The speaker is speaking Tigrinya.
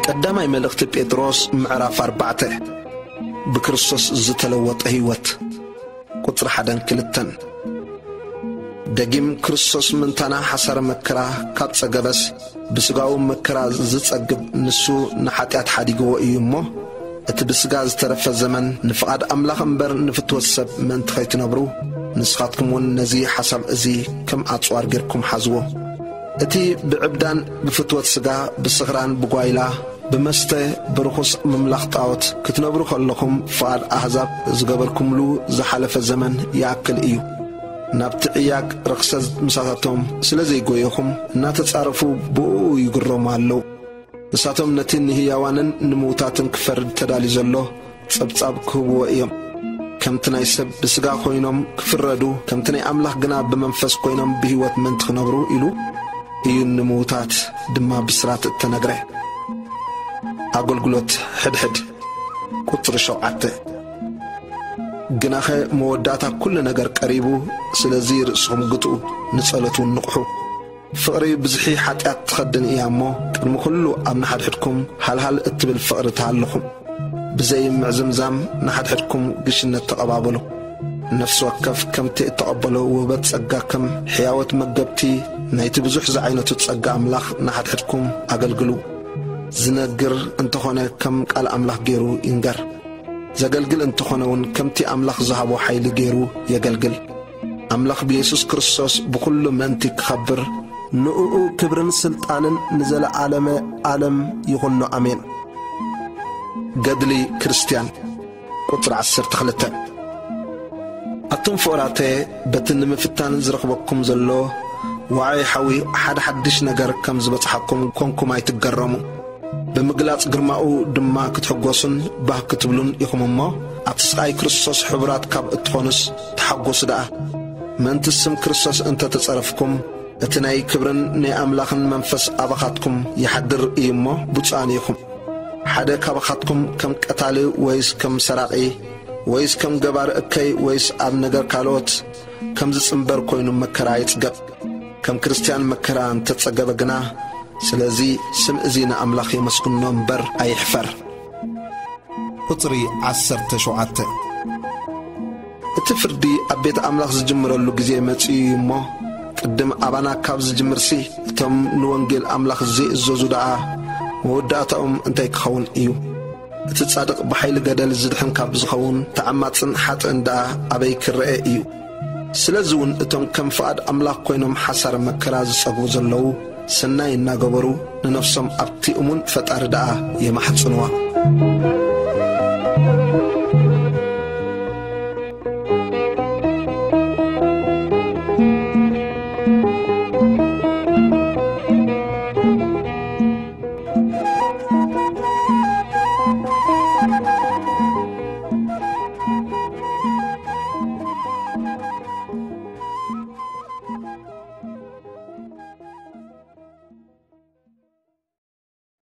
ቀዳማይ መልእኽቲ ጴጥሮስ ምዕራፍ ኣርባዕተ። ብክርስቶስ ዝተለወጠ ህይወት። ቁጽሪ ሓደን ክልተን። ደጊም ክርስቶስ ምእንታና ሓሳረ መከራ ካብ ጸገበስ፣ ብስጋኡ መከራ ዝጸግብ ንሱ ንሓጢኣት ሓዲግዎ እዩ እሞ፣ እቲ ብስጋ ዝተረፈ ዘመን ንፍቓድ ኣምላኽ እምበር ንፍትወት ሰብ ምእንቲ ከይትነብሩ፣ ንስኻትኩም እውን ነዚ ሓሳብ እዚ ከም ኣጽዋር ጌርኩም ሓዝዎ። እቲ ብዕብዳን ብፍትወት ስጋ፣ ብስኽራን ብጓይላ፣ ብመስተ ብርኹስ ምምላኽ ጣዖት ክትነብሩ ከለኹም፣ ፍቓድ ኣህዛብ ዝገበርኩምሉ ዝሓለፈ ዘመን ይኣክል እዩ። ናብቲ ዕያግ ርኽሰት ምሳታቶም ስለ ዘይጎየኹም፣ እናተጻረፉ ብእኡ ይግረሙ ኣለዉ። ንሳቶም ነቲ ንህያዋንን ንምዉታትን ክፈርድ ተዳልዩ ዘሎ ጸብጻብ ክህብዎ እዮም። ከምቲ ናይ ሰብ ብስጋ ኮይኖም ክፍረዱ፣ ከምቲ ናይ ኣምላኽ ግና ብመንፈስ ኮይኖም ብህይወት ምእንቲ ክነብሩ ኢሉ እዩ ንምዉታት ድማ ብስራት እተነግረ። ኣገልግሎት ሕድሕድ። ቁጽሪ ሸውዓተ። ግናኸ መወዳእታ ኩሉ ነገር ቀሪቡ፣ ስለዚ ርእስኹም ግትኡ፣ ንጸሎት እውን ንቕሑ። ፍቕሪ ብዝሒ ሓጢኣት ትኸድን እያ እሞ፣ ቅድሚ ኩሉ ኣብ ንሓድሕድኩም ሃልሃል እትብል ፍቕሪ ተሃልኹም። ብዘይ ምዕዝምዛም ንሓድሕድኩም ግሽነት ተቐባበሉ። ነፍሲ ወከፍ ከምቲ እተቐበሎ ውህበት ጸጋ ከም ሕያወት መገብቲ ናይቲ ብዙሕ ዝዓይነቱ ጸጋ ኣምላኽ ንሓድሕድኩም ኣገልግሉ። ዝነግር እንተኾነ ከም ቃል ኣምላኽ ገይሩ ይንገር። ዘገልግል እንተኾነ እውን ከምቲ ኣምላኽ ዝሃቦ ሓይሊ ገይሩ የገልግል። ኣምላኽ ብየሱስ ክርስቶስ ብኹሉ ምእንቲ ክኸብር፣ ንእኡ ክብርን ስልጣንን ንዘለዓለመ ዓለም ይኹኖ። ኣሜን። ገድሊ ክርስትያን። ቁጽሪ ዓሰርተ ክልተ። ኣቱም ፍቑራተ፣ በቲ ንምፍታን ዝረኽበኩም ዘሎ ዋዒ ሓዊ ሓደ ሓድሽ ነገር ከም ዝበጽሓኩም ኮንኩም ኣይትገረሙ። ብምግላጽ ግርማኡ ድማ ክትሕጎሱን ባህ ክትብሉን ኢኹም እሞ፣ ኣብቲ ስቓይ ክርስቶስ ሕቡራት ካብ እትኾኑስ ተሓጎሱ ደኣ። ምእንቲ ስም ክርስቶስ እንተ ተጸረፍኩም፣ እቲ ናይ ክብርን ናይ ኣምላኽን መንፈስ ኣባኻትኩም ይሓድር እዩ እሞ፣ ብፁዓን ኢኹም። ሓደ ካባኻትኩም ከም ቀታሊ ወይስ ከም ሰራቒ ወይስ ከም ገባር እከይ ወይስ ኣብ ነገር ካልኦት ከም ዝጽንበር ኮይኑ መከራ ይጽገብ። ከም ክርስትያን መከራ እንተጸገበ ግና፣ ስለዚ ስም እዚ ንኣምላኽ የመስግኖ እምበር ኣይሕፈር። ቁጽሪ ዓሰርተ ሸውዓተ። እቲ ፍርዲ ኣብ ቤት ኣምላኽ ዝጅምረሉ ግዜ መጺኡ እዩ እሞ፣ ቅድም ኣባና ካብ ዝጅምርሲ፣ እቶም ንወንጌል ኣምላኽ ዘይእዘዙ ደኣ መወዳእታኦም እንታይ ክኸውን እዩ? እቲ ጻድቕ ብሓይሊ ገደል ዝድሕን ካብ ዝኸውን፣ ተዓማጽን ሓጥእን ደኣ ኣበይ ክረአ እዩ? ስለዚ እውን እቶም ከም ፍቓድ ኣምላኽ ኮይኖም ሓሳረ መከራ ዝጸግቡ ዘለዉ፣ ሰናይ እናገበሩ ንነፍሶም ኣብቲ እሙን ፈጣሪ ደኣ የማሕጽንዋ።